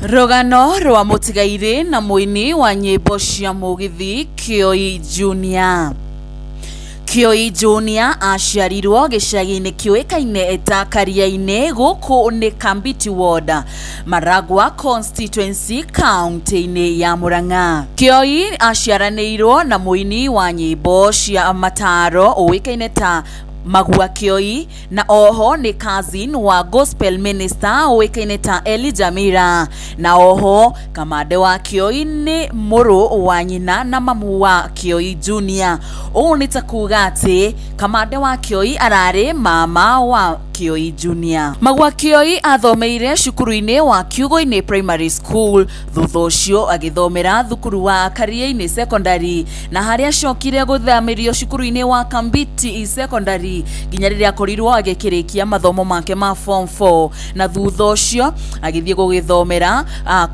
Rũgano rwa mũtigairĩ na mũini wa nyĩmbo cia mũgithi Kĩoi Junior. Kĩoi Junior aciarirwo gĩcagi-inĩ kĩũĩkaine ta Karia-inĩ gũkũ nĩ Kambiti Ward, Maragua Constituency kaunti-inĩ ya Murang'a. Kĩoi aciaranĩirwo na mũini wa nyĩmbo cia mataro ũĩkaine ta Magua Kĩoi na oho nĩ cousin wa gospel minister ũĩkaine ta Elijah Mira, na oho Kamande wa Kĩoi nĩ mũrũ wa nyina na mamu wa Kĩoi Junior. Ũũ nĩ ta kuga atĩ Kamande wa Kĩoi ararĩ mama wa Kĩoi Junior. Magua Kĩoi athomeire cukuru-inĩ wa Kiugũ-inĩ Primary School, thutha ũcio agĩthomera thukuru wa Kariainĩ Secondary na harĩa acokire gũthamĩrio cukuru-inĩ wa Kambiti Secondary nginya rĩrĩa akorirwo agĩkĩrĩkia mathomo make ma form 4, na thutha ũcio agĩthiĩ gũgĩthomera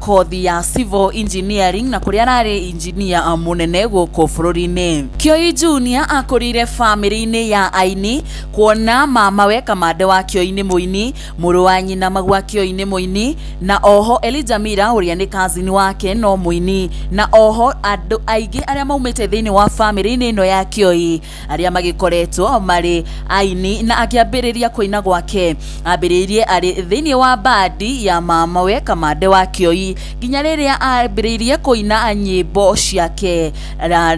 kothi ya civil engineering na kũrĩa ararĩ engineer mũnene gũkũ bũrũri-inĩ. Kĩoi Junior akũrĩire bamĩrĩ-inĩ ya aini, kuona mamawe Kamande wa Kĩoi nĩ mũini, mũrũ wa nyina Magua Kĩoi nĩ mũini, na oho Elijah Mira ũrĩa nĩ cousin wake no mũini, na oho andũ aingĩ arĩa maumĩte thĩinĩ wa bamĩrĩ-inĩ ĩno ya Kĩoi arĩa magĩkoretwo marĩ aini. Na akĩambĩrĩria kũina gwake ambĩrĩirie arĩ thĩinĩ wa bandi ya mamawe Kamande wa Kĩoi nginya rĩrĩa ambĩrĩirie kũina nyĩmbo ciake,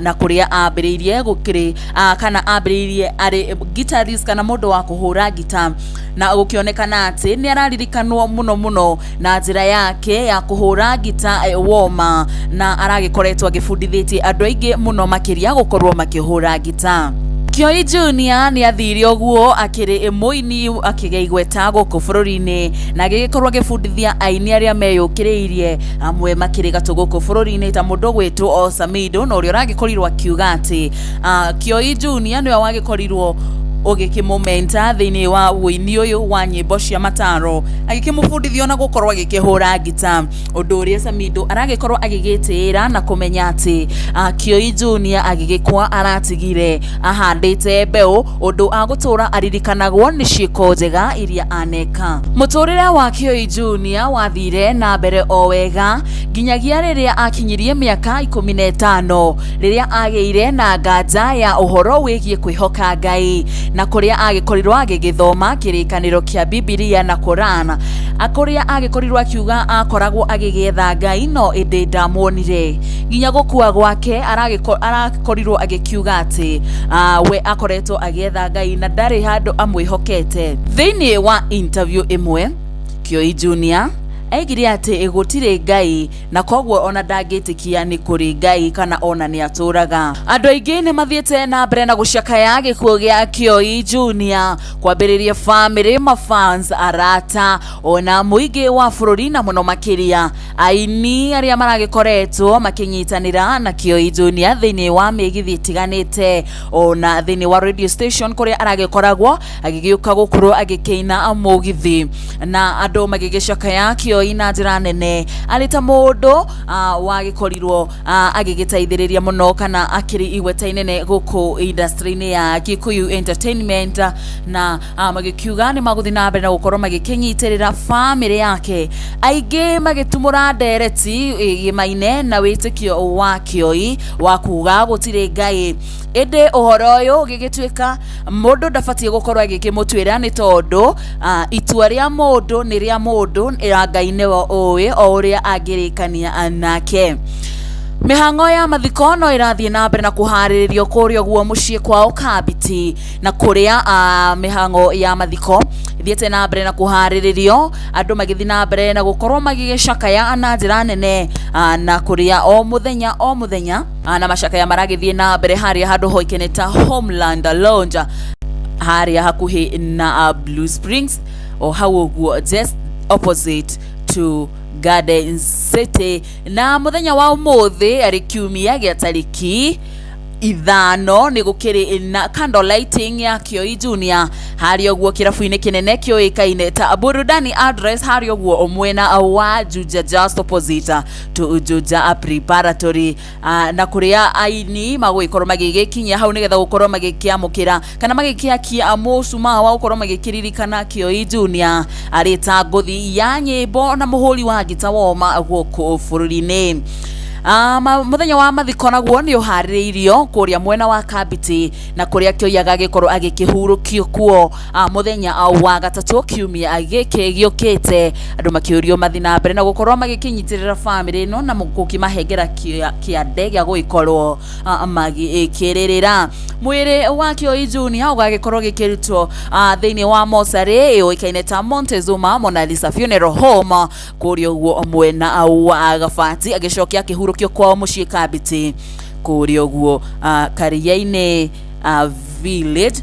na kũrĩa ambĩrĩirie gũkĩrĩ kana ambĩrĩirie arĩ guitarist kana mũndũ wa kũhũra ngita, na gũkĩonekana atĩ nĩ araririkanwo mũno mũno na njĩra yake ya kũhũra ngita woma, na aragĩkoretwo agĩbundithĩtie andũ aingĩ mũno makĩria gũkorwo makĩhũra ngita. Kĩoi Junior nĩ athire ũguo akĩrĩ mũini akĩgĩa igweta gũkũ bũrũri-inĩ, na agĩgĩkorwo agĩbundithia aini arĩa meyũkĩrĩirie amwe makĩrĩ gatũ gũkũ bũrũri-inĩ ta mũndũ ũgwĩtwo Osamido, na ũrĩa ũragĩkorirwo akiuga atĩ Kĩoi Junior nĩwe wagĩkorirwo ũgĩkĩmũmenta thĩinĩ wa ũini ũyũ wa nyĩmbo cia mataro, agĩkĩmũbundithia ona gũkorwo agĩkĩhũra ngita, ũndũ ũrĩa Samido aragĩkorwo agĩgĩtĩĩra na kũmenya atĩ Kĩoi Junior agĩgĩkua aratigire ahandĩte mbeũ ũndũ agũtũra aririkanagwo nĩ ciĩko njega iria aneka. Mũtũrĩre wa Kĩoi Junior wathire na mbere o wega nginyagia rĩrĩa akinyirie mĩaka 15, rĩrĩa agĩire na nganja ya ũhoro wĩgiĩ kwĩhoka Ngai, na kũrĩa agĩkorirwo agĩgĩthoma kĩrĩkanĩro kĩa Bibilia na Quran, kũrĩa agĩkorirwo akiuga akoragwo agĩgĩetha Ngai no ĩndĩ ndamuonire. Nginya gũkua gwake arakorirwo agĩkiuga atĩ we akoretwo agĩetha Ngai na ndarĩ handũ amwĩhokete. Thĩinĩ wa interview ĩmwe, Kĩoi Junior aigire atĩ gũtirĩ Ngai na koguo ona ndangĩtĩkia nĩ kũrĩ Ngai kana ona nĩ atũraga. Andũ aingĩ nĩ mathiĩte na mbere na gũcakaya gĩkuũ gĩa Kĩoi Junior, kwambĩrĩria famĩlĩ, mafans, arata ona mũingĩ wa bũrũri, na mũno makĩria aini arĩa maragĩkoretwo makĩnyitanĩra na Kĩoi Junior thĩinĩ wa mĩgithi ĩtiganĩte ona thĩinĩ wa radio station kũrĩa aragĩkoragwo agĩgĩũka gũkorwo agĩkĩina mũgithi, na andũ magĩgĩcakaya Kĩoi na njĩra nene arĩ ta mũndũ wagĩkorirwo agĩgĩteithĩrĩria mũno kana akĩrĩ igweta inene gũkũ industry-inĩ ya Kikuyu Entertainment, na magĩkiuga nĩ magũthiĩ na mbere na gũkorwo magĩkĩnyitĩrĩra famĩlĩ yake. Aingĩ magĩtumũra ndereti ĩgĩmaine na wĩtĩkio wa Kĩoi wa kuga gũtirĩ Ngai, ĩndĩ ũhoro ũyũ ũgĩgĩtuĩka mũndũ ndabatiĩ gũkorwo agĩkĩmũtuĩra nĩ tondũ itua rĩa mũndũ nĩ rĩa mũndũ, ya Ngai nĩwe ũĩ o ũrĩa angĩrĩkania nake. Mĩhang'o ya mathiko no ĩrathiĩ na mbere na kũharĩrĩrio kũrĩa ũguo mũciĩ kwao Kambiti, na kũrĩa mĩhang'o ya mathiko ĩthiĩte na mbere na kũharĩrĩrio, andũ magĩthiĩ na mbere na gũkorwo magĩgĩcakaya na njĩra nene, na kũrĩa o mũthenya o mũthenya na macakaya maragĩthiĩ na mbere harĩa handũ hoĩkaine ta Homeland Lounge harĩa hakuhĩ na Blue Springs, o hau ũguo just opposite to Garden City. Na mũthenya wa ũmũthĩ arĩ kiumia gĩa tarĩki 5 nĩ gũkĩrĩ na candle lighting ya Kĩoi Junior harĩa ũguo kĩrabu-inĩ kĩnene kĩũĩkaine ta Burudani Address harĩa ũguo mwena wa Juja, just opposite to Juja Preparatory, na kũrĩa aini magũgĩkorwo magĩgĩkinyia hau nĩgetha gũkorwo magĩkĩamũkĩra kana magĩkĩakia mũcumaa wa gũkorwo magĩkĩririkana Kĩoi Junior arĩ ta ngũthi ya nyĩmbo na mũhũri wa ngita woma gũkũ bũrũri-inĩ. Mũthenya wa mathiko naguo nĩ ũharĩrĩirio kũrĩa mwena wa Kambiti na kũrĩa Kĩoi agagĩkorwo agĩkĩhurũkio kuo mũthenya wa gatatũ kiumia gĩkĩ gĩũkĩte. Andũ makĩũrio mathiĩ na mbere na gũkorwo magĩkĩnyitĩrĩra bamĩrĩ ĩno na gũkĩmahengera kĩande gĩa gũgĩkorwo magĩkĩrĩrĩra. Mwĩrĩ wa Kĩoi Junior ũgagĩkorwo ũgĩkĩrutwo thĩinĩ wa mocarĩ yũĩkaine ta Montezuma Mona Lisa Funeral Home kũrĩa ũguo mwena wa Gabati, agĩcokia akĩhurũkio kwao mũciĩ Kambiti kũrĩa ũguo Karia-inĩ village.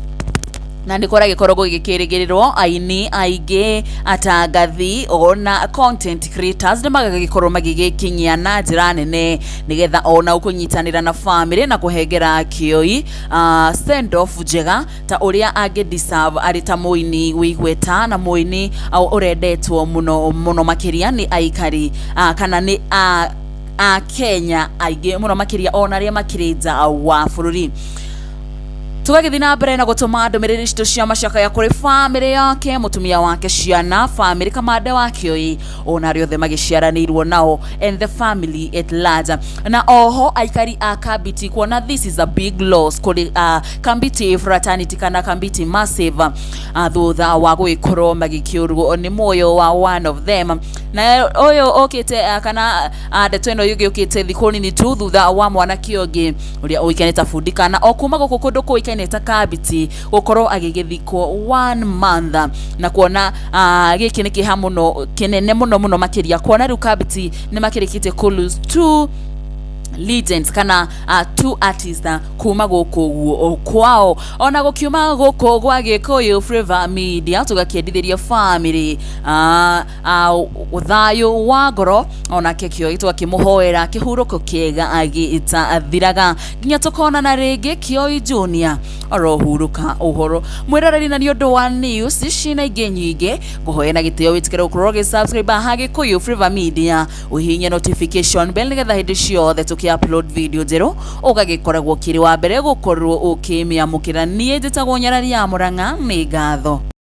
Na nĩ kũragĩkorwo gũgĩkĩrĩgĩrĩrwo aini aingĩ, atangathi ona content creators nĩ magagĩkorwo magĩgĩkinyia na njĩra nene nĩgetha ona kũnyitanĩra na famĩlĩ na kũhengera Kĩoi send off njega ta ũrĩa angĩ deserve arĩ ta mũini wĩ igweta na mũini ũrendetwo mũno mũno makĩria nĩ aikari kana nĩ a Kenya aingĩ mũno makĩria ona arĩa makĩrĩ nja wa bũrũri. Tũgagĩthiĩ na mbere na gũtũma ndũmĩrĩri citũ cia macakaya kũrĩ bamĩrĩ yake, mũtumia wake, ciana, bamĩrĩ, kamande wa Kĩoi ona arĩa othe magĩciaranĩirwo nao and the family at large, na oho aikari a Kambiti, kuona this is a big loss kũrĩ Kambiti fraternity kana Kambiti massive, thutha wa gũgĩkorwo magĩkĩũrwo nĩ muoyo wa one of them. Na ũyũ ũkĩte kana ndeto ĩno ĩgĩũkĩte thikũ nini tu thutha wa mwanake ũngĩ ũrĩa ũĩkaine ta Bundi kana o kuma gũkũ kũndũ kũĩkaine ta Kambiti gũkorwo agĩgĩthikwo one month, na kuona gĩkĩ nĩ kĩeha mũno kĩnene mũno mũno makĩria, kuona rĩu Kambiti nĩ makĩrĩkĩtie kũ lose two legends kana two artists kuma gũkũ guo kwao. Ona gũkiuma gũkũ gwa Gĩkũyũ Flavour Media, tũgakĩendithĩria family thayũ wa ngoro, onake Kĩoi tũgakĩmũhoera kĩhurũko kĩega gĩtathiraga. Nginya tũkonana rĩngĩ, Kĩoi Junior orohurũka ũhoro. Mwĩroreri, na nĩ ũndũ wa news ici na ingĩ nyingĩ, ngũhoya na gĩtĩo wĩtĩkĩre gũkorwo ũgĩ-subscribe ha Gĩkũyũ Flavour Media, ũhihinye notification bell nĩgetha hĩndĩ ciothe tũkĩ upload video njerũ ũgagĩkoragwo ũkĩrĩ wa mbere gũkorwo ũkĩmĩamũkĩra. Niĩ njĩtagwo Nyarari ya Mũrang'a, nĩ ngatho.